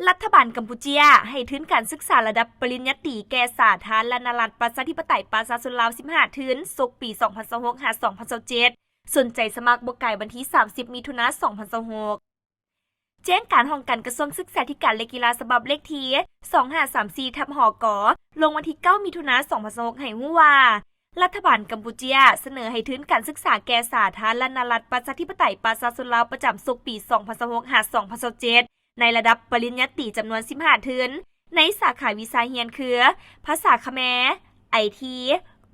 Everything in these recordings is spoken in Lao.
ລັດຖະບານກຳປູເຈຍໃຫ້ທຶນການສຶກສາລະດັບປະລິນຍາຕີແກ່ສາທາລະນະລັດ ປະຊາທິປະໄຕ ປະຊາຊົນລາວ ສິບຫ້າ ທຶນ ສົກປີ ສອງພັນຊາວຫົກ ຫາ ສອງພັນຊາວເຈັດ. ສົນໃຈສະໝັກບໍ່ກາຍວັນທີ ສາມສິບ ມິຖຸນາ ສອງພັນຊາວຫົກ. ແຈ້ງການຫ້ອງການກະຊວງສຶກສາທິການ ແລະ ກິລາ ສະບັບເລກທີ ສອງຫ້າສາມສີ່ ທັບ ຫກ ລົງວັນທີ ເກົ້າ ມິຖຸນາ ສອງພັນຊາວຫົກ ໃຫ້ຮູ້ວ່າ ລັດຖະບານກຳປູເຈຍສະເໜີໃຫ້ທຶນການສຶກສາແກ່ສາທາລະນະລັດ ປະຊາທິປະໄຕ ປະຊາຊົນລາວ ປະຈຳສົກປີ ສອງພັນຊາວຫົກ ຫາ ສອງພັນຊາວເຈັດ ໃນລະດັບປະລິນຍາຕີຈຳນວນ ສິບຫ້າ ທຶນ ໃນສາຂາວິຊາຮຽນຄື ພາສາຂະແມ, ໄອທີ,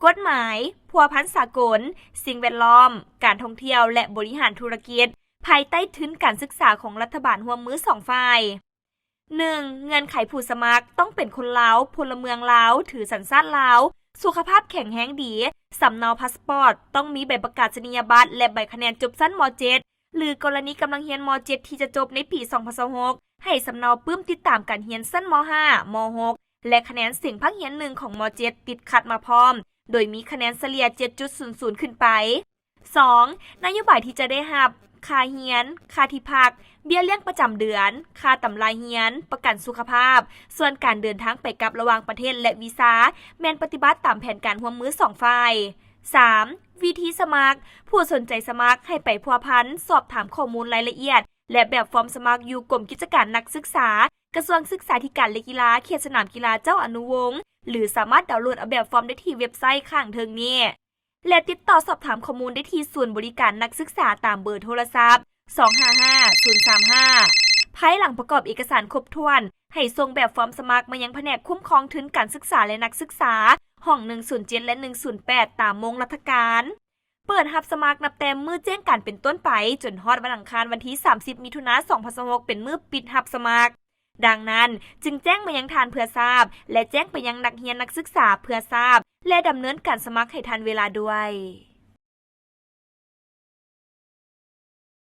ກົດໝາຍ, ພົວພັນສາກົນ, ສິ່ງແວດລ້ອມ, ການທ່ອງທ່ຽວ ແລະ ບໍລິຫານທຸລະກິດ ພາຍໃຕ້ທຶນການສຶກສາຂອງລັດຖະບານຮ່ວມມືສອງຝ່າຍ. ໜຶ່ງ, ເງື່ອນໄຂຜູ້ສະໝັກຕ້ອງເປັນຄົນລາວ, ພົນລະເມືອງລາວ, ຖືສັນຊາດລາວ, ສຸຂະພາບແຂງແຮງດີ, ສຳເນົາພາສປອດ, ຕ້ອງມີໃບປະກາສະນີຍະບັດ ແລະ ໃບຄະແນນຈົບຊັ້ນ ມ.ເຈັດ ຫຼື ກໍລະນີກຳລັງຮຽນ ມ.ເຈັດ ທີ່ຈະຈົບໃນປີ ສອງພັນຊາວຫົກ ໃຫ້ສຳເນົາປຶ້ມຕິດຕາມການຮຽນຊັ້ນ ມ.ຫ້າ ມ.ຫົກ ແລະ ຄະແນນເສັງພາກຮຽນໜຶ່ງຂອງ ມ.ເຈັດ ຕິດຂັດມາພ້ອມ ໂດຍມີຄະແນນສະເລ່ຍ ເຈັດຈຸດສູນສູນ ຂຶ້ນໄປ. ສອງ, ນະໂຍບາຍທີ່ຈະໄດ້ຮັບ: ຄ່າຮຽນ, ຄ່າທີ່ພັກ, ເບ້ຍລ້ຽງປະຈຳເດືອນ, ຄ່າຕຳລາຮຽນ, ປະກັນສຸຂະພາບ, ສ່ວນການເດີນທາງໄປກັບລະຫວ່າງປະເທດ ແລະ ວີຊາ ແມ່ນປະຕິບັດຕາມແຜນການຮ່ວມມືສອງຝ່າຍ. ສາມ, ວິທີສະໝັກ: ຜູ້ສົນໃຈສະໝັກໃຫ້ໄປພົວພັນ ສອບຖາມຂໍ້ມູນລາຍລະອຽດ ແລະ ແບບຟອມສະໝັກຢູ່ກົມກິດຈະການນັກສຶກສາ ກະຊວງສຶກສາທິການ ແລະ ກິລາ ເຂດສະໜາມກິລາເຈົ້າອະນຸວົງ ຫຼື ສາມາດດາວໂຫຼດເອົາແບບຟອມໄດ້ທີ່ເວັບໄຊຂ້າງເທິງນີ້ ແລະ ຕິດຕໍ່ສອບຖາມຂໍ້ມູນໄດ້ທີ່ສູນບໍລິການນັກສຶກສາຕາມເບີໂທລະສັບ ສອງຫ້າຫ້າ ສູນສາມຫ້າ. ພາຍຫຼັງປະກອບເອກະສານຄົບຖ້ວນ ໃຫ້ສົ່ງແບບຟອມສະໝັກມາຍັງພະແນກຄຸ້ມຄອງທຶນການສຶກສາ ແລະ ນັກສຶກສາ ຫ້ອງ ໜຶ່ງສູນເຈັດ ແລະ ໜຶ່ງສູນແປດ ຕາມໂມງລັດຖະການ. ເປີດຮັບສະໝັກນັບແຕ່ມື້ແຈ້ງການເປັນຕົ້ນໄປ ຈົນຮອດວັນອັງຄານ ວັນທີ ສາມສິບ ມິຖຸນາ ສອງພັນຊາວຫົກ ເປັນມື້ປິດຮັບສະໝັກ. ດັ່ງນັ້ນ, ຈຶ່ງແຈ້ງມາຍັງທ່ານເພື່ອຊາບ ແລະ ແຈ້ງໄປຍັງນັກຮຽນນັກສຶກສາເພື່ອຊາບ ແລະ ດຳເນີນການສະໝັກໃຫ້ທັນເວລາດ້ວຍ.